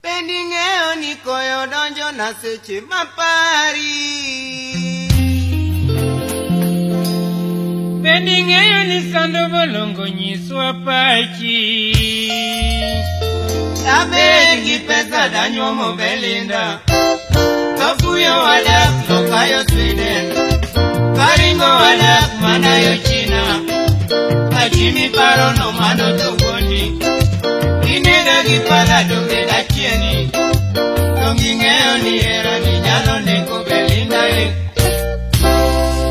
Bende ing'eyo ni koyo donjo na seche mapari. Bende ing'eyo ni sando bolongo nyiswa pachi. Dabed gi pesa danyuomo Belinda. Kafuyo wadak lokayo Sweden. Karingo wadak mana yo China. Kachimi paro no mano to wuondi. Inega gi pala donge dachieni. Donge ing'eyo ni hera ni nyalo nego Belinda e.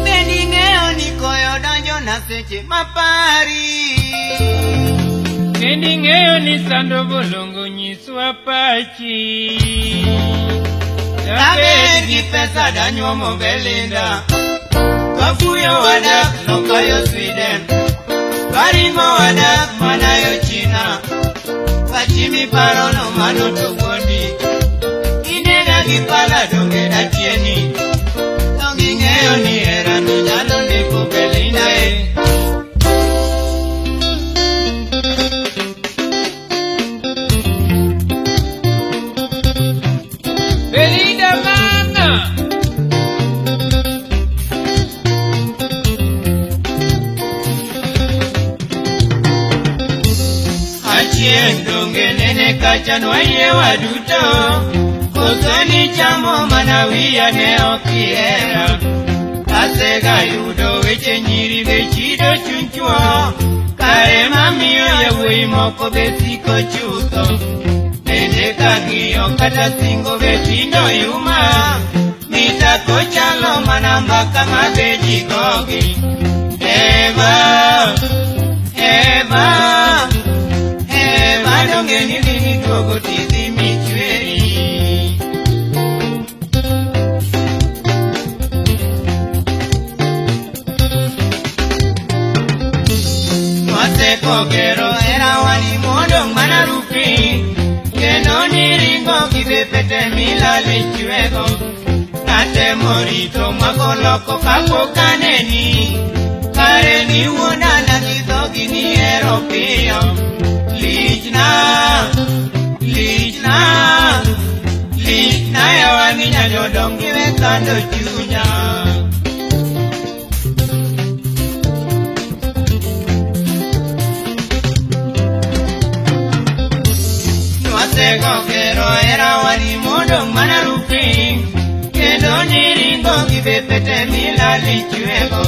Bende ing'eyo ni koyo donjo na seche mapari. Bende ing'eyo ni sando bolongo nyiswa pachi. Dabed gi pesa danyuomo Belinda. Kafuyo wadak lokayo Sweden. Karingo wadak mana yo China. Kachimi paro no mano to wuondi. Inega gi pala donge dachieni. Donge ing'eyo ni hera no nyalo nego Belinda e. Belinda mama. Achieng' donge nene kacha nwayie waduto. Koso ni chamo mana wiya ne ok ihera. Asega yudo weche nyiri be chido chuny chwo. Kare mamiyo yawuoyi moko be siko chutho. Bende kang'iyo kata singo be tindo yuma. Mitako chalo mana mbaka ma be ji gogi. Eva, Eva, Eva donge ni dhi duogo tidhi michweri. Waseko gero hera wani modong' mana rupi. Kendo niringo gi bepete milale chwego. Natemo rito makoloko kapok aneni. Kare niwuondana gi dhogi ni hero piyo. Lichna, lichna, lichna yawa ni nyajodong' giwe sando chunya. Nwasego gero hera wani modong' mana rupi. Kendo niringo gi bepete milali chwego.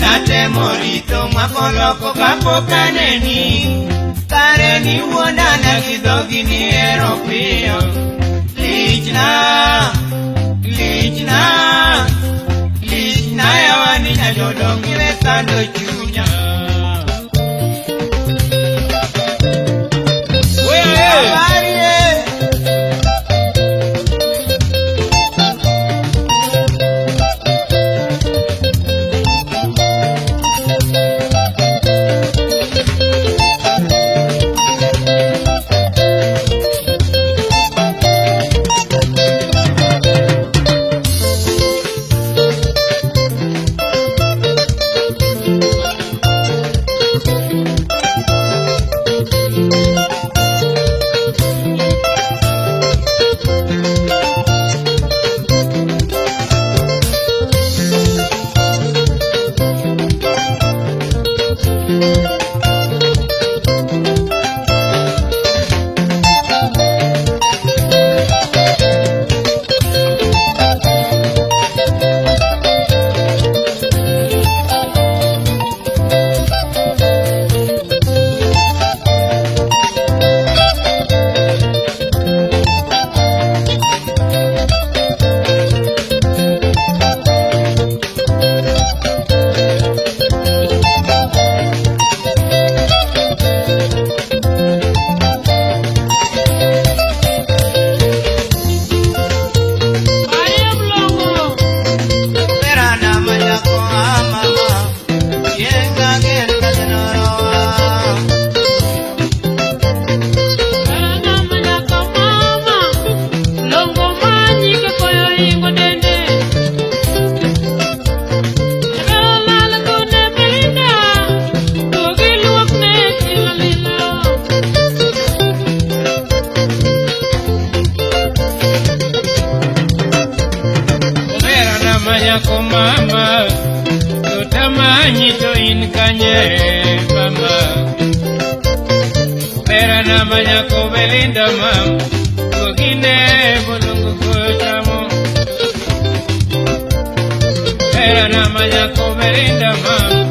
Natemo rito makoloko kapok aneni. Kare niwuondana gi dhogi ni hero piyo. Lichna, lichna, lichna yawa ni nyajodong' giwe sando chunya. Wewe. Habari e. manyako mama, to tamanyi to in kanye mama. Obera na manyako Belinda mam, gogine bolongo kochamo. Obera na manyako Belinda mam,